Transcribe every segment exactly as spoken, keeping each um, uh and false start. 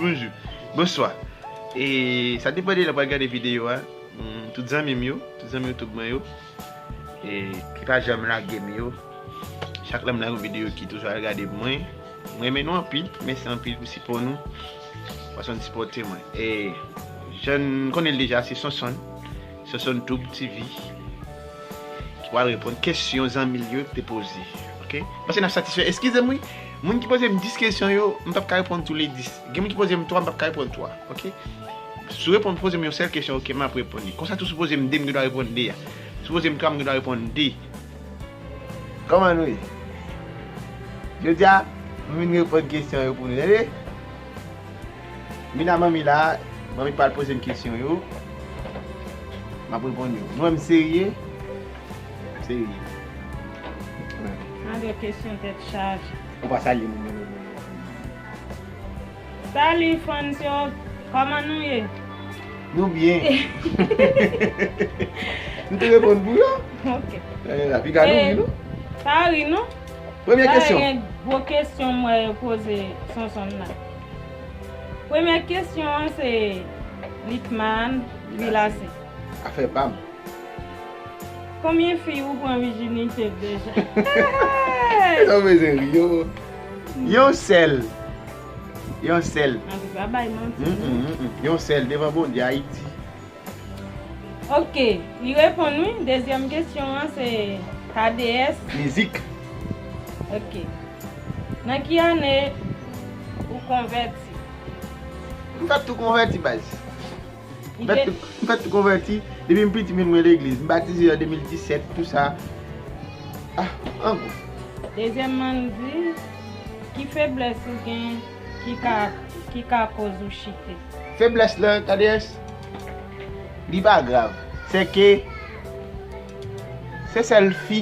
Bonjou. Bonswa. E sa depann de lè w pral gade videyo a. Mm, tout zanmi m yo, tout zanmi YouTube mwen yo, e ki pa janm lage m yo. Chak lè m lage yon videyo ki toujou al gade pou mwen. Mwen renmen nou anpil, mèsi anpil pou sipò nou. Fason n sipòte mwen. E jan n konnen l deja, se Sonson, Sonson Tube T V, ki pral reponn kesyon zanmi l yo te poze. Oke? Paske n ap satisfè. Eskize m, wi. Moun ki poze m dis kesyon yo, m p ap ka reponn tou le dis. Gen moun ki poze m twa, m p ap ka reponn twa. Oke? Si w reponn, poze m yon sèl kesyon, oke, m ap reponn li. Konsa tou, si w poze m de, m gen dwa reponn de a. Si w poze m twa, m gen dwa reponn de. Kòman nou ye? Jodi a, m vin reponn kesyon yo pou nou, tande? Mina, manmi la, manmi pral poze m kesyon yo. M ap reponn yo. Nou wè m serye? M serye. Mande kesyon tèt chaje. Ou pa salye moun yo, non, non. Salut fans yo, kòman nou ye? Nou byen. M te reponn pou yo. Ok. Eh, la piga nou, eh, wi, non? Pa ri, non? Premye kesyon. Gen gwo kesyon mwen yo poze Sonson la. Premye kesyon an se Litman Vilase. Afè pa m. Konbyen fi ou pran vijinite deja? Sa bezwen ri, yo. Yon sèl. Yon sèl. An tou ka, bay manti. Mm, mm, mm, mm. Yon sèl devan Bondye Ayiti. Ok, li reponn wi. Dezyèm kesyon an se K D S. Mizik. Ok. Nan ki ane ou konvèti? M fèt tou konvèti, baz. M fèt tou, m fèt tou konvèti. Depi m piti, m vin mwen legliz. M batize an de mil disèt, tou sa. Ah, an gwo. Dezyèmman, li di, ki feblès ou gen ki ka, ki ka koz ou chite? Feblès lan, K D S, li pa grav. Se ke se sèl fi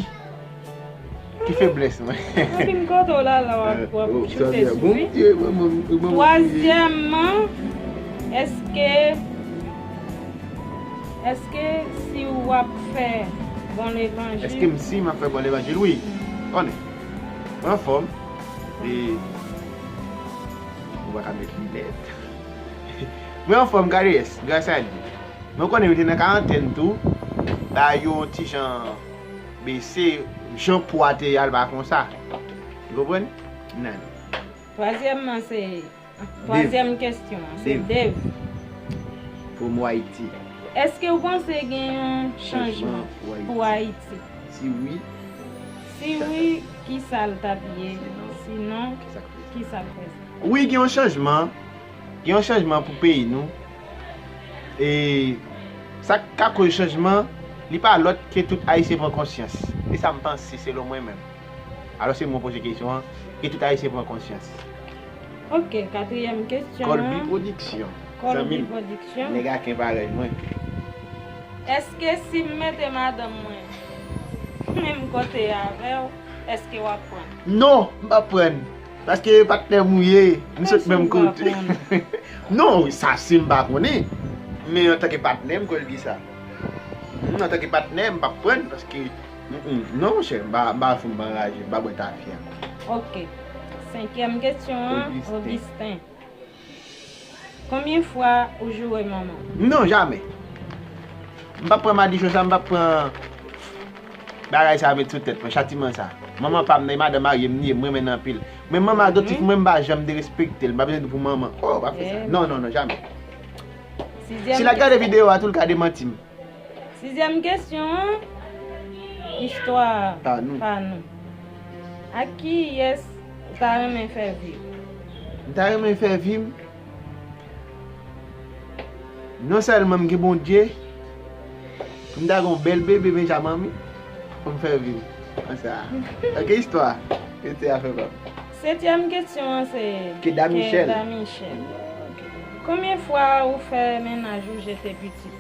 ki feblès mwen. Anpil kote w la, la w ap, w ap choute sou fi. Twazyèmman, èske, èske si w ap fè bon levanjil? Èske m si m ap fè bon levanjil? Wi. Konnen. Mwen anfòm. E ou pa ka met linèt. Mwen anfòm, K D S, gras a Dye. Men w konnen, yo te nan karantèn tou. Bagay yo ti jan bese, jan po a te ye a, l pa konsa. Ou konprann? Nan. Twazyèmman, se, twazyèm kesyon an, se Dave. Dave. From Haiti. Èske w panse gen yon chanjman pou Ayiti? Si wi. Si wi, ki sa l t ap ye? Sinon, ki sa k fè sa? Wi, gen yon chanjman. Gen yon chanjman pou peyi nou. E sa k ka koz chanjman, li pa lòt ke tout Ayisyen pran konsyans. E sa m panse, selon mwen menm. Alò, se mwen poze kesyon an, ke tout Ayisyen pran konsyans. Ok, katriyèm kesyon an. Colby Production. Colby Production. Nèg aken parèy mwen. Èske si m mete madanm mwen menm kote avè w, èske w ap pran? Non, m p ap pran. Paske patnè m ou ye, nou sot menm kote. Non, sa si m pa konnen. Men antanke patnè, m kwè l di sa. Hmm, antanke patnè, m p ap pran, paske, mm, mm, non, monchè, m pa, m pa fou, m pa anraje, m pa bwè tafya. Ok. Senkyèm kesyon an, Augustin. Augustin. Konbyen fwa ou joure manman w? Non, jamè. M p ap pran madichon sa, m p ap pran bagay sa met sou tèt mwen, chatiman sa. Manman pa m nan, e madan marye m li ye, m renmen l anpil. Men manman adoptif mwen, m pa janm derespekte l, m pa bezwen di pou manman. Oh, pa fè sa. Non, non, non, jamè. Si l ap gade videyo a tou, l ka demanti m. Sizyèm kesyon an, istwa pa nou. Ak kiyès ou ta renmen fè vi w? M ta renmen fè vi m. Non sèlman m gen Bondye, pou m ta gen yon bèl bebe Benjamin, pou m fè vi m. Konsa. Ok, istwa. Rete afè pa m. Setyèm kesyon an se Keda Michel. Keda Michel. Konbyen fwa ou fè mennaj ou jete pitit?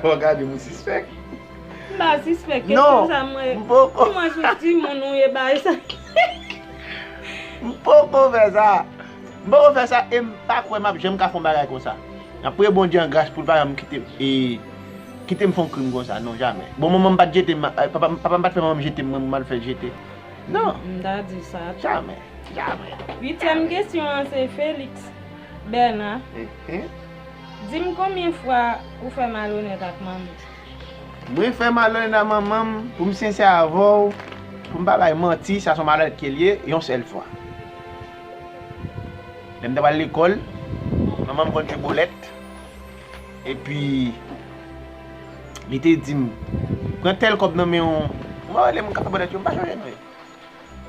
Ou gade m, ou sispèk. M pa sispèk, kesyon sa mwen. Non, m poko. Kòman sou timoun ou ye bay sa? M poko fè sa. M poko fè sa e m pa kwè m ap janm ka fè yon bagay konsa. N ap priye Bondye an gras pou l pa janm kite, e, kite m fè yon krim konsa. Non, jamè. Bon, manman m pa t jete m, papa, papa m pa t fè manman m jete m, mwen m al fè l jete. Non. M ta di sa tou. Jamè. Jamè. Uityèm kesyon an se Felix. Bèna, di m konbyen fwa ou fè malonèt ak manman? Mwen fè malonèt ak manman m, pou m sensè avè w, pou m pa bay manti, sa se yon malonèt ke l ye, yon sèl fwa. Lè m t ap al lekòl, manman m konn jwe bòlèt, epi li te di m, pran tèl kòb nan men yon, mwen rele moun k ap fè bòlèt yo, m pa chonje non.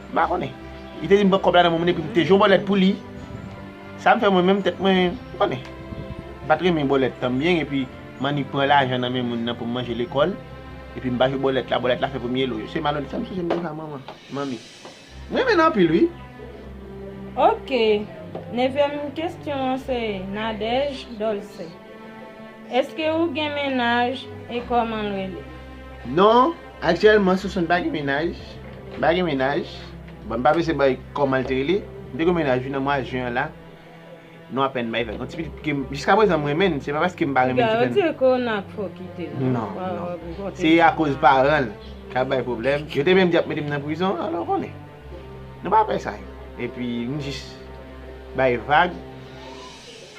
M pa konnen. Li te di m pran kòb la nan men moun epi m te jwe yon bòlèt pou li. Sa m fè mwen menm tèt mwen, m konnen. M pa t renmen bòlèt tan byen epi m annik pran lajan nan men moun nan pou m manje lekòl. Epi m pa jwe bòlèt la, bòlèt la fè premye lo yo. Se malonèt sa m sonje m te fè a manman, manmi. M renmen l anpil wi. Ok. Nevyèm kesyon an se Nadège Dolce. Èske ou gen mennaj e kòman l rele? Non, aktyèlman Sousou m pa gen mennaj. M pa gen mennaj. Bon, m pa bezwen bay kòman l te rele. M te gen mennaj wi nan mwa jen an la. Non, apèn bay vag. Yon ti pitit ke m, jiska prezan m renmen l, se pa paske m pa renmen l ki fè l. Yo di kowona k fè w kite l. Non, non. Se akoz paran l k ap bay pwoblèm. Yo te menm di y ap mete m nan prizon, alò w konnen. Nou pa fè sa yo. Epi m jis bay vag.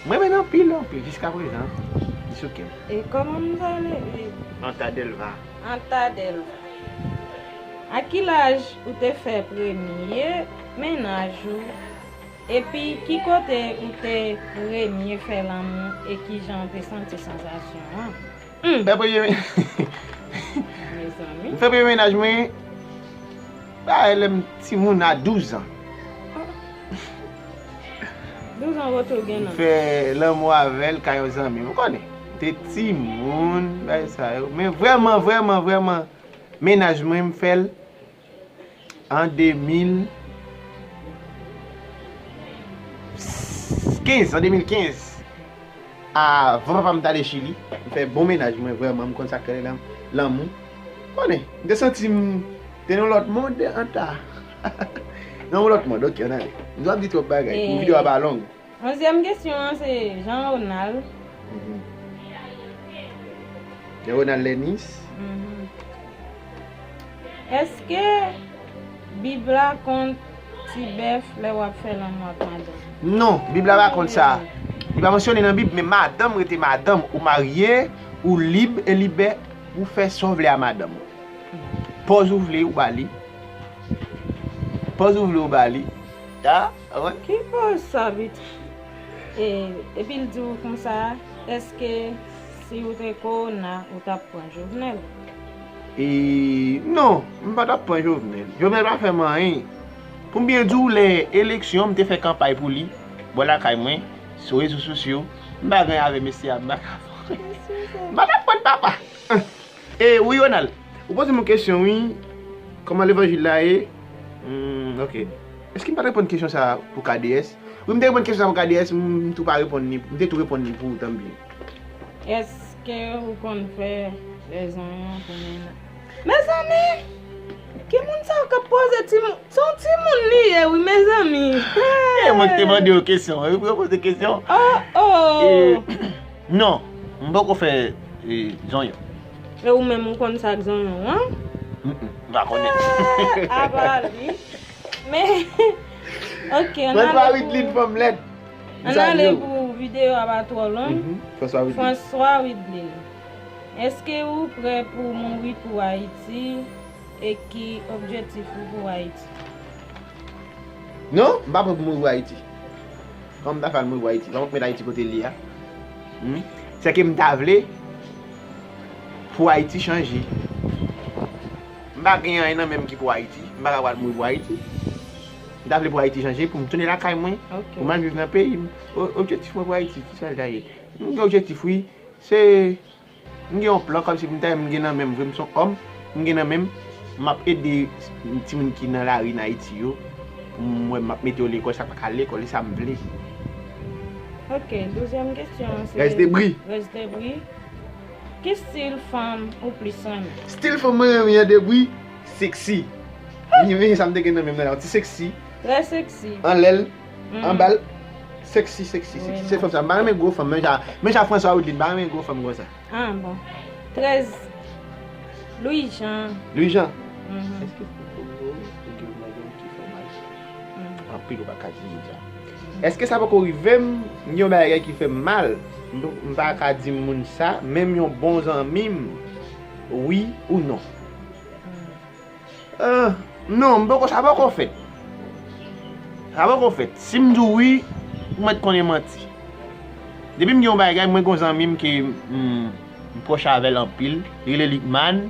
Mwen renmen l anpil, anpil, jiska prezan. Li sou kè m. E kòman m sa rele? Anta Delva. Anta Delva. A ki laj ou te fè premye mennaj ou? Epi ki kote ou te premye fè lanmou e kijan ou te santi sansasyon an? Hmm. Fè premye men- Mezanmi. M fè premye mennaj mwen, bagay lè m timoun a douz an. Douz an kote w gen nan? M fè lanmou avè l kay yon zanmi m. Ou konnen, m te timoun, bagay sa yo. Men vrèman, vrèman, vrèman, mennaj mwen, m fè l an de mil kenz, an de mil kenz, avan papa m t ale Chili, m fè bon mennaj mwen, vrèman, m konn sa k rele lan-, lanmou. Konnen, m te santi m te nan yon lòt mond, anta. Nan yon lòt mond, ok, ann ale. M t ap di twòp bagay, pou videyo a pa long. Onzyèm kesyon an se Jean Ronald. Mhm. Jean Ronald Lenis. Mhm. Èske Bib la kont ti bèf lè w ap fè lanmou ak madanm? Non, Bib la pa kont sa. Li pa mansyone nan Bib, men madanm rete madanm. Ou marye, ou lib e libè pou fè sa w vle a madanm ou. Pòz ou vle, ou ba li. Pòz ou vle, ou ba li. Ta, a wè? Ki pòz sa, Vit? E, epi l di w konsa, èske si w te kowona, ou t ap pran Jovenel? E, non, m pa t ap pran Jovenel. Jovenel pa fè m anyen. Pou m byen di w, lè eleksyon, m te fè kanpay pou li, bò lakay mwen, sou rezo sosyo. M pa gen avè mesye a, m pa ka fè. M pa t ap pran papa. E, wi, Ronald, ou poze m yon kesyon, wi. Kòman levanjil la ye? Hmm, ok. Èske m pa t reponn kesyon sa a pou K D S? Wi, m te reponn kesyon sa a pou K D S, m, m tou pa reponn li, m te tou reponn li pou ou tanbyen. Èske ou konn fè lèzanyan pou mennaj? Mezanmi! Ki moun sa yo k ap poze timoun? Se yon timoun li ye, wi, mezanmi. E mwen ki te mande yo kesyon an, wi, pou yo poze kesyon. Oh, oh! E, non, m poko fè, e, zonyon. E ou menm, ou konn sa k zonyon an? Mm, mm, m pa konnen. Eh, apa li. Men, ok, ann ale pou, ann ale pou videyo a pa twò long. Mhm. François Widlin. François Widlin. Èske ou prè pou mouri pou Ayiti? E ki objektif ou pou Ayiti? Non, m pa prè pou mouri pou Ayiti. Kòman m ta fè al mouri pou Ayiti? Kòman m met Ayiti kote l ye a? Hmm? Sèke m ta vle pou Ayiti chanje. M pa gen anyen nan men m ki pou Ayiti. M pa ka pral mouri pou Ayiti. M ta vle pou Ayiti chanje, pou m tounen lakay mwen, pou m al viv nan peyi m. O-, objektif mwen pou Ayiti, ki sa l ta ye? M gen objektif, wi. Se M gen yon plan kòmsi pou m ta, m gen nan men m vre, m se yon òm, m gen nan men m, m ap ede timoun ki nan lari n Ayiti yo, pou m wè m ap mete yo lekòl, sa k pa ka al lekòl, e sa m vle. Ok, douzyèm kesyon an se Rès Debri. Rès Debri. Ki stil fanm ou plis renmen? Stil fanm mwen renmen an Debri, seksi. Wi, wi, sa m te gen nan men m nan la, yon ti seksi. Trè seksi. Anlè l, anba l, seksi, seksi, seksi. Se fanm sa. M pa renmen gwo fanm, men jan, men jan François Widlin, m pa renmen gwo fanm konsa. Ah, bon. Trèz. Louis Jean. Louis Jean. Mhm. Èske ou gen yon madanm ki fè w mal? Mhm. Anpil ou pa ka di m sa. Èske sa poko rive m? M gen yon bagay ki fè m mal. M, m pa ka di moun sa, menm yon bon zanmi m, wi ou non? Ah, non, m poko, sa poko fèt. Sa poko fèt. Si m di w wi, ou mèt konnen manti. Depi m gen yon bagay, mwen gen yon zanmi m ke m, m pwòch avè l anpil, li rele Lickman.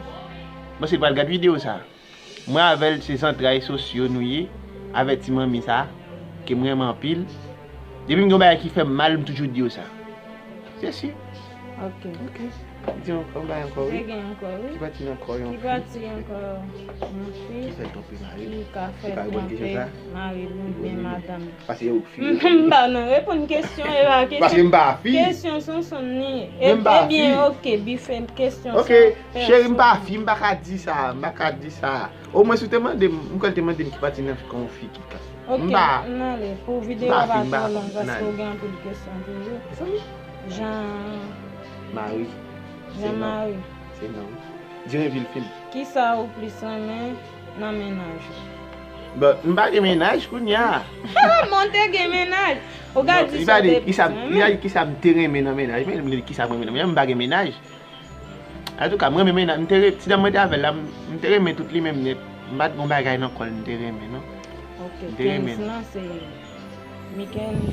Mwen se pral gad videyo sa. Mwen avè l se zantray sosyo nou ye, avèti manmi sa, ke m renmen anpil. Depi m gen yon bagay ki fè m mal, m toujou di yo sa. Se si. Ok. Ok. Di ankò, bay ankò, wi. Te gen ankò, wi. Ki pati nan kò yon fi? Ki pati ankò yon fi ki fè twonpe mari l? Ki ka fè twonpe mari l oubyen madanm li? Paske yo fi. M pa nan reponn kesyon, e pa kesyon. Paske m pa fi. Kesyon Sonson ni. Mwen m pa fi. Ebyen, ok, bife kesyon sa. Ok, cheri, m pa fi, m pa ka di sa, m pa ka di sa. Omwen si w te mande m, m kwè l te mande m ki pati nan kò yon fi ki ka. Ok, m pa, m ale. Pou videyo a pa twò long, paske ou gen anpil kesyon toujou. Jan Mari. Jan Mari. Se non. Direnvil fim. Kisa ou plis renmen nan mennaj ou? Bon, m pa gen mennaj kounye a. Mwen te gen mennaj. Ou ka di sa ou te plis renmen. Li pa di kisa m te renmen nan mennaj. Men li kisa m renmen nan mennaj. M pa gen mennaj. Antouka, m renmen mennaj. M te re-, ti dam mwen te avè l la, m, m te renmen tout li menm nèt. M pa t gon bagay nan kò l m te renmen, non. Ok, m te renmen. Kenz lan se Micheline?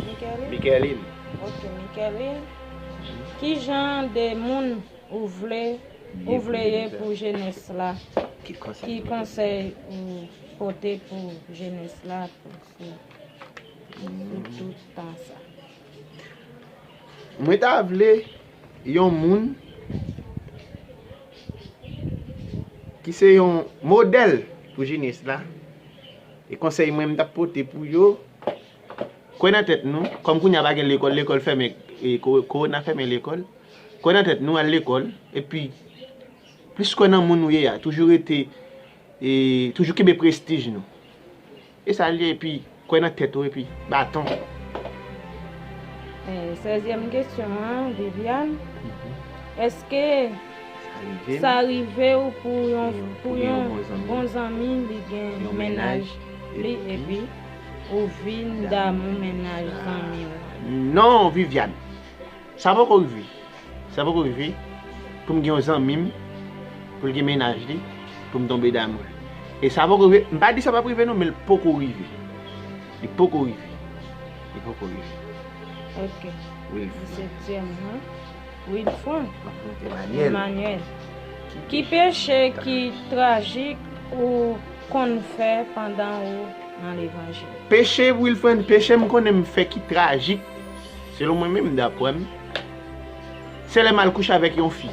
Micheline? Micheline. Ok, Micheline. Ki jan de moun ou vle, ou vle ye pou jenès la? Ki konsèy ou pote pou jenès la, pou, pou, pou tout tan sa? Mwen ta vle yon moun ki se yon modèl pou jenès la. E konsèy mwen m t ap pote pou yo, kwè nan tèt nou, kòm kounye a pa gen lekòl, lekòl fèmen, e ko-, kowona fèmen lekòl. Kwè nan tèt nou, al lekòl, epi plis kwè nan moun ou ye a, toujou rete, e toujou kenbe prestij nou. E sa l ye, epi kwè nan tèt ou, epi baton. Eh, sèzyèm kesyon an, Viviane, èske sa rive w pou yon, pou yon bon zanmi li gen mennaj li epi ou vin damou mennaj zanmi w? Non, Viviane. Sa poko rive. Sa poko rive pou m gen yon zanmi m, pou l gen mennaj li, pou m tonbe damou l. E sa poko rive, m pa di sa p ap rive non, men l poko rive. Li poko rive. Li poko rive. Ok. Wilfran. Setyèm nan. Wilfran. Emmanuel. Emmanuel. Ki peche ki trajik ou konn fè pandan ou nan levanjil? Peche, Wilfran, peche m konnen m fè ki trajik, selon mwen menm, daprè m, se lè m al kouche avèk yon fi.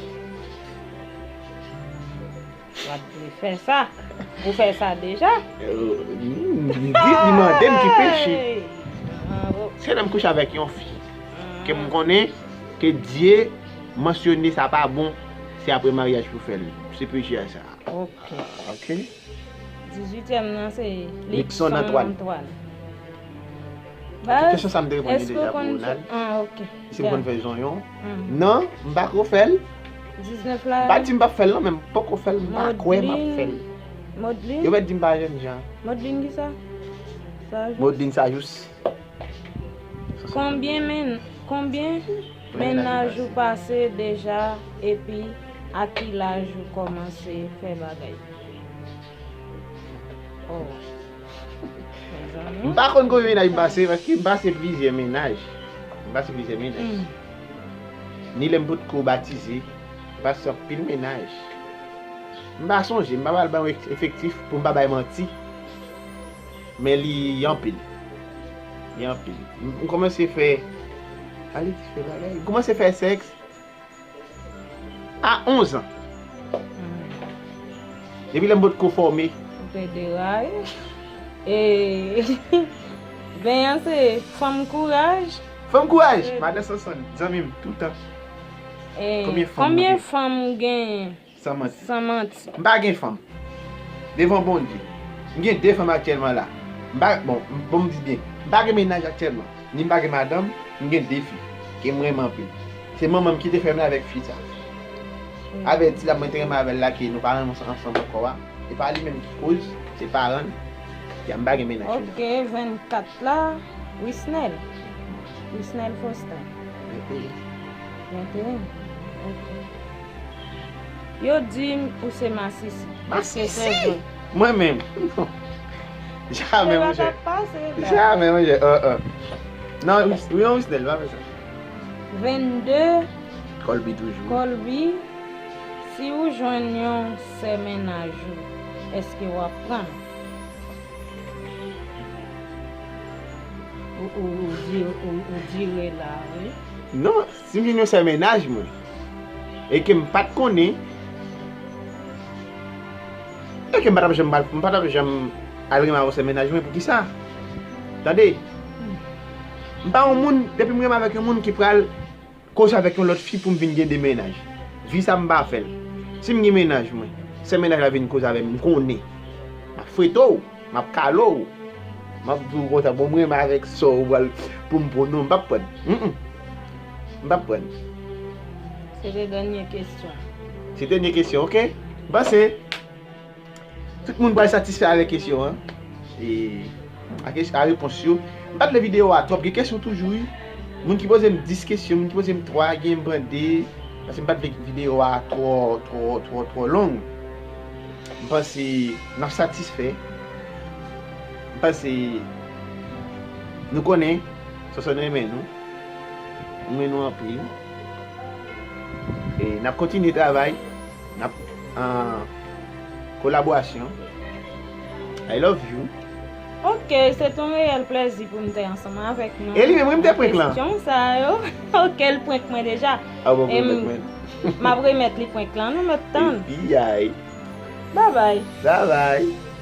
W ap vle fè sa? Ou fè sa deja? Euh, m, m di, li mande m ki peche. Hey! Bravo. Se lè m kouche avèk yon fi ke m konnen ke Dye mansyone sa pa bon, se apre maryaj pou fè l. Se peche a sa. Ok. Ok. Dizuityèm nan se Luckson Antoine. Baz, kesyon sa m te reponn li deja pou Ronald. Ah, ok. Si m konn fè zonyon. Non, m pa ko fè l. Diznèf la. M pa di m p ap fè l non, men m poko fè l, m pa kwè m ap fè l. Modlin. Yo mèt di m pa jènjan. Modlin kisa? Sa jous. Modlin sa jous. Konbyen men, konbyen mennaj ou pase deja epi a ki laj ou kòmanse fè bagay? Oh. Mezanmi. M pa konn konbyen mennaj m pase, paske m pase plizyè mennaj. M pase plizyè mennaj. Ni lè m potko batize, m pase anpil mennaj. M pa sonje, m pa pral ba yon efektif pou m pa bay manti. Men li anpil. Li anpil. M, m kòmanse fè, ale di fè bagay. M kòmanse fè sèks a onz an. Depi lè m potko fòme. Ou te deraye. E, ben an se fanm kouraj. Fanm kouraj, madan Sanson, zanmi m, toutan. E, konbyen fanm ou genyen? San manti. San manti. M pa gen fanm. Devan Bondye. M gen de fanm aktyèlman la. M pa, bon, m, bon, m di byen. M pa gen mennaj aktyèlman. Ni m pa gen madanm, m gen de fi. Ke m renmen anpil. Se manman m ki te fè m la avèk fi sa. Avèk ti la mwen te renmen avè l la ke nou pa renmen ansanm ankò a. E pa li menm ki koz, se paran l. Ya m pa gen mennaj final. Ok, vennkat la. Wisnel. Wisnel Faustin. Venteyen. Venteyen? Ok. Yo di m ou se masisi. Masisi? Mwen menm? Non. Jamè, monchè. Jamè, monchè. Uh, uh. Non, wi, wi, non, Wisnel, pa fè sa. Vennde. Colby toujou. Colby, si ou jwenn yon sè mennaj ou, èske w ap pran l? Ou, ou, ou di, ou, ou dire la, wi. Non, si m jwenn yon sè mennaj mwen, e ke m pa t konnen, e ke m pa t ap janm, m pa t ap janm al renmen avèk sè mennaj mwen, poukisa? Tande, m pa yon moun, depi m renmen avèk yon moun ki pral koze avèk yon lòt fi pou m vin gen de mennaj. Vi sa m pa fè l. Si m gen mennaj mwen, sè mennaj la vin koze avè m, m konnen. M ap frete w, m ap kale w. M ap di w konsa, bon, m renmen avèk sa w pral pou m pran. Non, m p ap pran. Mm, mm. M p ap pran. Se te dènye kesyon. Se dènye kesyon, ok? M panse tout moun pral satisfè avèk kesyon an. E a kes-, a repons yo. M pa t vle videyo a twòp, gen kesyon toujou, wi. Moun ki poze m dis kesyon, moun ki poze m twa, gen m pran de. Paske m pa t vle videyo a twò, twò, twò, twò long. M panse n ap satisfè. M panse nou konnen Sonsonn renmen nou. M renmen nou anpil. E n ap kontinye travay. N ap an kolaborasyon. I love you. Ok, se t on reyèl plèzi pou m te ansanm avèk nou. E li menm, wi, m te prank lan. Kesyon sa yo. Ok, l prank mwen deja. Ah, bon, bon, e m, prank mwen. M ap remèt li prank lan, nou mèt tann. Epi, ay. Bye bye. Bye bye.